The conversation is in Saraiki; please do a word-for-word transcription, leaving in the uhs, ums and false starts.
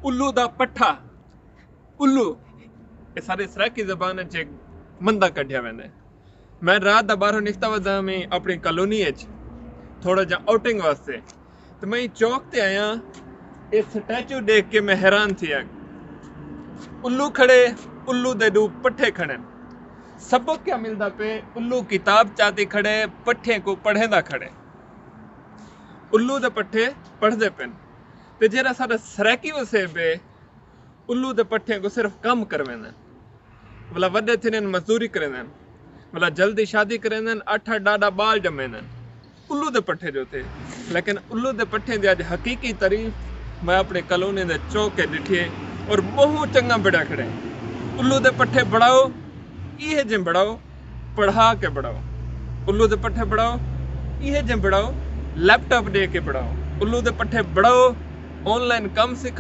الو دا پٹھا۔ الو، اے ساݙے سرائیکی زبان اچ ہک منداں کڈھیا ویندے۔ میں رات دا ٻاہروں نکتا ودا میں اپݨی کالونی اچ تھوڑا جا آؤٹنگ واسطے، تے میں چوک تے آیاں۔ اے سٹیچو ݙیکھ کے میں حیران تھیا۔ الو کھڑے، الو دے ݙو پٹھے کھڑن۔ سبق کیا ملدا پئے؟ الو کتاب چاتی کھڑے، پٹھیں کوں پڑھیندا کھڑے۔ الو دے پٹھے پڑھدے پن۔ تے جیڑھا ساݙا سرائیکی وسیب ہے، الو دے پٹھیں کوں صرف کم کرویندن۔ ولا وݙے تھیندن، مزدوری کریندن، ولا جلدی شادی کریندن، اٹھ اٹھ ݙاہ ݙاہ ٻال ڄمیندن۔ الو دے پٹھے جو تھے۔ لیکن الو دے پٹھیں دی اڄ حقیقی تعریف میں اپݨے کالونی دے چوک تے ݙٹھی ہے اور ٻہوں چنڳا بݨیا کھڑے۔ الو دے پٹھے بݨاؤ، ایہے جیں بݨاؤ، پڑھا کے بݨاؤ۔ الو دے پٹھے بݨاؤ، ایہے جیں بݨاؤ، لیپ ٹاپ ݙے کے بݨاؤ۔ الو دے پٹھے بݨاؤ، آن لائن کم سکھاؤ۔